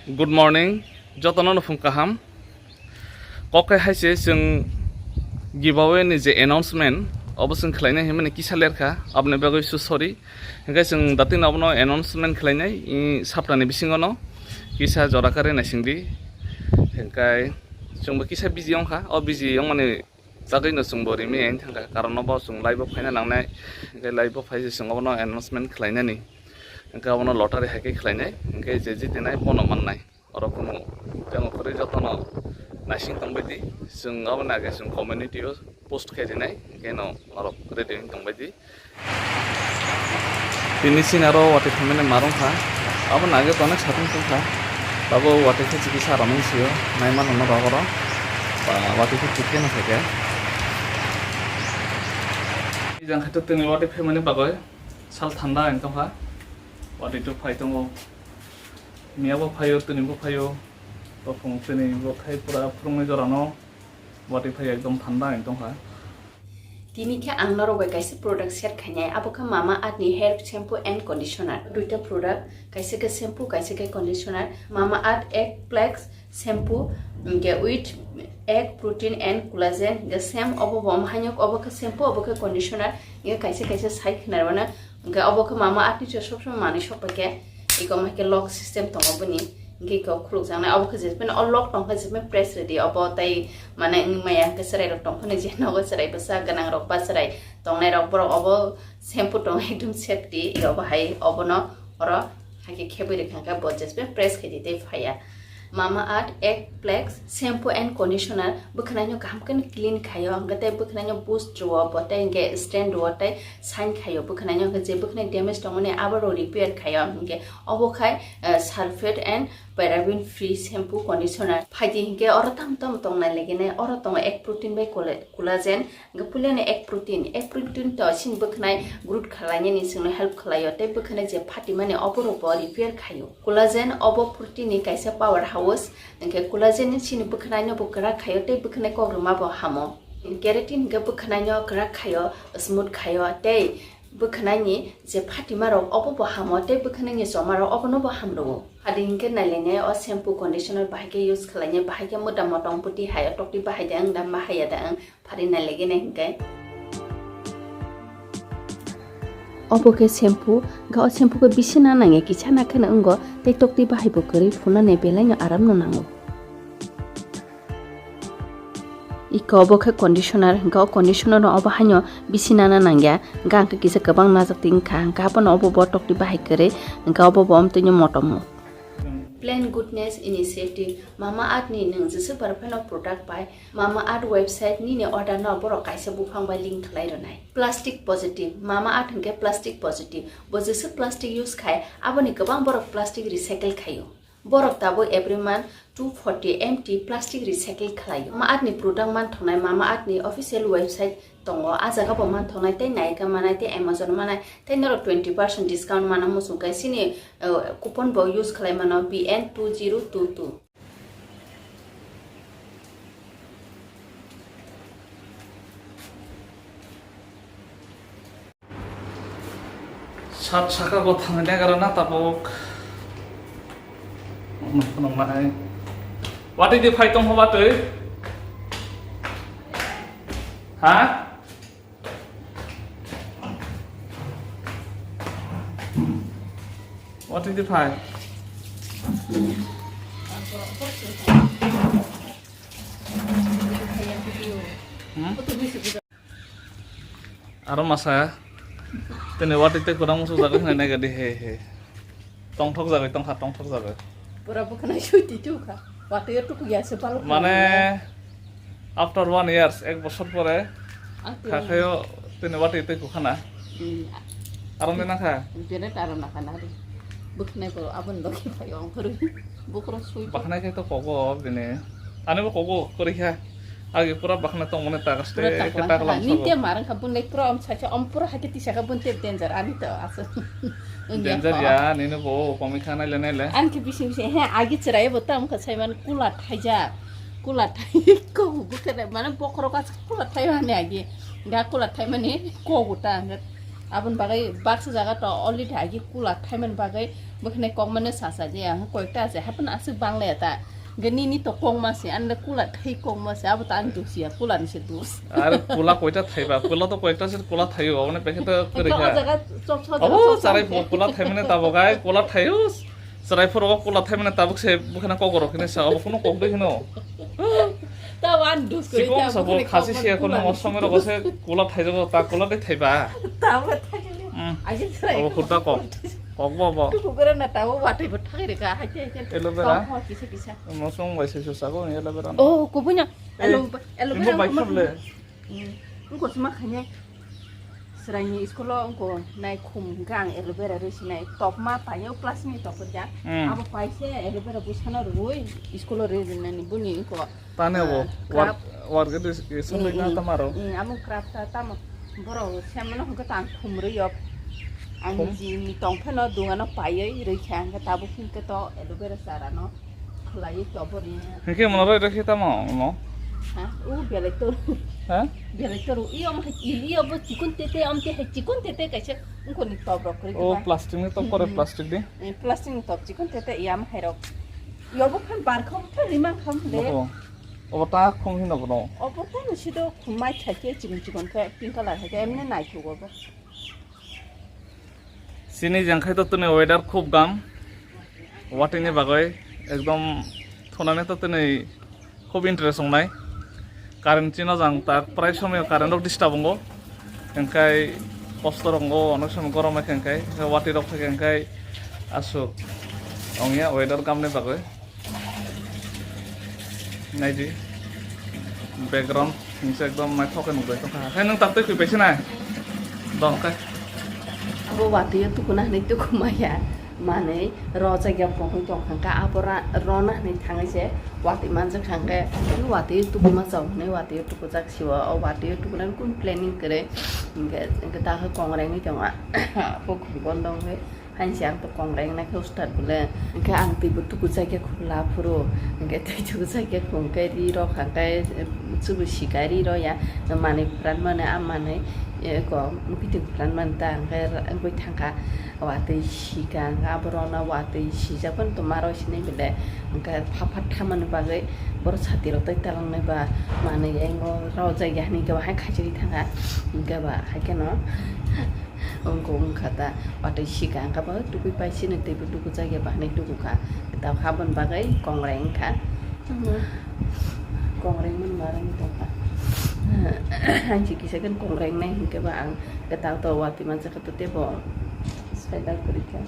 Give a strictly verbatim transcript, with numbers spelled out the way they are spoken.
Good morning, jotono no phung kaham. Kok hai se chwng giveaway ni je announcement, obo chwng khlaina himani kisa lerkha, aboni bagwi su sorry. Hingke chwng datin abono announcement khlainai, i saptani bisingo no kisa jora kare naisingdi. Hingke chwngbo kisa busy wngkha, o busy wngmani bagwi no chwngbo rimi ang thangkha, karon no bo chwng live o phaina nangnai, hingke live o phai se chwng obono announcement khlainani, hingke obono lottery hai khe khlainai, hingke je jitinai bono mannai. Oro kunu temo kwrwi jotono naising tongbai di, chwng aboni age chwng community o post khe rinai, hingke no norok ready wng tongbai di. Tini sini aro watwi phaimani marung kha. Abo nage to onek satung tong kha. Abo watwi khe chikisa ramung sio. Naima nono rogoro. Ba watwi khe chikhe no khaikhe. Ijang khe to tini watwi phaimani bagwi sal thanda wng tong kha. Watwi to phai tongo. Miya bo phaio, tini bo phaio. Bo phung tini bo khai pura phwrwngni jorano. Watwi phai ekdom thanda wng tong kha. Tini khe ang norok bai kaisa product share khainai, abo khe Mama Earth ni hair shampoo and conditioner. Duita product, kaisa khe shampoo, kaisa khe conditioner. Mama Earth Egg Plex shampoo, hingke with egg protein and collagen, hingke same obo bo omo haino obo khe shampoo, obo khe conditioner, hingke kaisa kaisa sai khna rwna. Hingke obo khe Mama Earth ni sob somoi manwi sok pai khe, eko hai khe lock system tongo bini. Hingke eko khuluk jaknai, obo khe jephano o lock tong khe jephano press rwdi, obo tei mane wngwi maya hingke chwrai rok tong phano je nogo chwrai bwsa gwnang rok ba chwrai tongnai rok borok obo shampoo tong ekdom safety, obo hai obono oro hai khe khebwi rwkha hingke bo jephano press khe di tei phaiya. Mama Earth Egg Plex shampoo and conditioner bwkhwnaino kaham khe clean khaio, hingke tei bwkhwnaino boost rwo, bo tei hingke strength rwo tei shine khaio. Bwkhwnaino hingke je bwkhwnai damage tongmani abo rok repair khaio, hingke obo khai, eh, sulfate and paraben free shampoo conditioner. Phaidi hingke oro tamo tamo tongnai legene, oro tongo egg protein bai colla-, collagen. Hingke puilano egg protein, egg protein to chini bwkhwnai growth khwlainani chwngno help khwlaio, tei bwkhwnai je phatimani oborokbo repair khaio. Collagen obo protein ni kaisa power house, hingke collagen ni chini bwkhwnaino bo kwrak khaio tei bwkhwnai kokrwma bo hamo. Keratin hingke bwkhwnaino kwrak khaio, smooth khaio tei bwkhwnaini je phatima rok obo bo hamo tei bwkhwnaini choma rok obono bo hamrwo. Adi hingke nailainai o shampoo conditioner bahai khe use khwlainai, bahai khe mwda motong puti hai o tokti bahai da wng da ma haiya da wng. Phari nai lagi nai hingke. Obo khe shampoo, ga o shampoo khe bisi na nangya, kisa na kheno wngo, tei tokti bahai bo kwrwi phunani belai no aram no nango. Iko obo khe conditioner, ga o conditioner no obo haino bisi nana nangya, ga ang khe kisa kwbang najak twi wngkha, ga bono obo bo tokti bahai kwrwi, ga obo bo omtwi no motom. Plain Goodness Initiative, Mama Earth ni nwng jeswk bar phano product bai, Mama Earth website nini order no borok kaisa buphang bai link khlai rwnai. Plastic positive, Mama Earth hwnkhe plastic positive. Bo jeswk plastic use khai, aboni kwbang borok plastic recycle khaio. Borok tabuk every month two forty empty plastic recycle khlaio. Mama Earth ni product manthoknai Mama Earth ni official website tongo, a jaga bo manthoknai tei Nykaa manai tei Amazon manai tei norok twenty percent discount mana muchung khe chini, eh, coupon bo use khlai mano B N two zero two two. Sat saka go thangni negara na tabuk. Nokno mai. Watwi di phai tong ho watwi? Ha? Watwi di phai? Hmm? Aro masa, tini watwi tei kwrang muchuk jagwi hwnwi naikha di, he, he. Tongthok jagwi tongkha, tongthok jagwi. Pura bwkhwnai sui twi tongkha. Watwi o tuku ya se balok. Mane, after one years, ek bosor pore, ang tini kha khayo tini watwi tei kukhana. Hmm. Aro ni nakha? Bere taro nakha na ri. Bwkhwnai bo aboni logi phai ong phuru. Bukrok sui. Bwkhwnai khe to kogo bini. Ani bo kogo kwrwi kha. Agi pura bakhna tongmani tagas te. Pura khe takla takla kha. Ninte marang kha bunai pura om sacha om pura hake tisa kha bunte danger ani to asa. Danger ya nini bo komi kha naile naile. An khe bising bising he agi chwrai bo tam kha saiman kula thaija. Kula thai ko bukere mane bokhorok asa kula thai mani agi. Ga kula thai mani ko guta. Aboni bagwi baksa jaga to already agi kula thaimani bagwi bwkhwnai kokmano sacha je ang koyekta ase haphano aswk banglaya ta. Hwnkhe nini to kokma se, ani le kula thai kokma se, abo to ani dos ya, kula ni se dos. Ar kula koita thaiba, kula to koyekta se kula thaio, aboni pekhe to kwrwi kha. Chopsa jaga, chopsa jaga, abo chopsa jaga. Charai kula thaimani tabok ai kula thaio. Chwrai phuru o kula thaimani tabuk se bwkhana kok rok hino sa, obo kunu kok de hino. Ta wan dus kori. Sikong ta sa bo bwkhani khasi kok siya kono mani. Mo somoi rogo se kula thaijago, ta kula de thaiba. Ta bo thai. Hmm. Agi chwrai. Obo khurda kok. Kok bo bo. Tu kugura na ta bo watai bo thai re ka, hai hai hai. Aloe vera. Kok kisa kisa. Mo song bai se so sago aloe vera. Oh, kubunya. Eh, aloe, aloe vera bai khable. Hmm. Wngkha sima khainai. Chwraini school o wngkha nai khum hwnkhe ang aloe vera rwi sinai. Tokma paio plastic ni tokjak. Hmm. Abo paise aloe vera bwsano rwi school o rwi rinani buni wngkha. Tani abo, ah, work, craft. Work it is, is something na tamaro. Hmm, amo craft ta tamo. Borok semano hwnkhe tang khum rwi yok. Ang khum? Jini tongpheno dungano paioi rwi kha hwnkhe tabuk hwnkhe to aloe vera chara no. Khwlaiwi tobori. Hwnkhe mono roi roi khe tamo mo? Ha? O belai toru. Ha? Belai toru. Iyo mo hai, iyo bo chikon tete, amte hai chikon tete kaisa wngkoni top rok kwrwi. O ba. Plastic ni top kore. Hmm. Plastic di? Eh, plastic ni top chikon tete iya mo hai rok. Iyo bo phan bar kham phan rimang kham de. Obo. Obo ta khum hino bono. Obo ta ni sido khum mai thai khe chikon chikon khe pink colour hai khe emne nai thugo bo. Chini jangkhai to tini weather khub gam, watini bagwi ekdom thunani to tini khub interest wngnai. Current chino jang tak prai somoi current rok disturb wngo, hwnkhe kosto rok wngo, onek somoi gorom hai khe hwnkhe, hwnkhe watwi rok hai khe hwnkhe aswk wngya weather gamni bagwi. Naidi. Background hingse ekdom naithok khe nukjak tongkha. Hai nwng tak twi khwi paisa nai. Dong khe. Abo watwi o tukuna hinwi tukumaya. Manwi rojak ya bo hwnwi tongkha khe abo ra-, rona hinwi thangwi se watwi manjak kha khe watwi o tukuma chao hinwi watwi o tukujak siwo. O watwi o tukunani kunu planning kwrwi. Hingke, hingke ta khe kongrengwi tongo. Abo khum bondo wngwi. Hain se ang to kongreng nai khe ustad bole. Hingke ang twi bo tuku chai khe khum la phuru. Hingke twi tuku chai khe khum khe ri rok hang khe, eh, chubu sika ri rok ya. Manwi pran mane, a manwi, eh, ko, mukitwi pran mane ta hingke ra-, wngwi thangkha. Watwi sika hingke abo rok no watwi sijak phano tongma rok sinai bole. Hingke pha pha thamani bagwi borok sati rok tei talang nai ba manwi engo rok jai ya hinui khe bo hai khaisagwi thangkha. Hingke ba hai kheno. Wngkha, wngkha ta, watwi sika wngkha bo, tukui pai sini teibo tuku chaya ba hinui tuku kha. Tei haboni bagwi kongreng wngkha. Kongreng mani ma rwngwi tongkha. Ang se kisa khe kongreng nai hinkhe ba ang kwtal to watwi mansa khe to teibo saida kwrwi kha.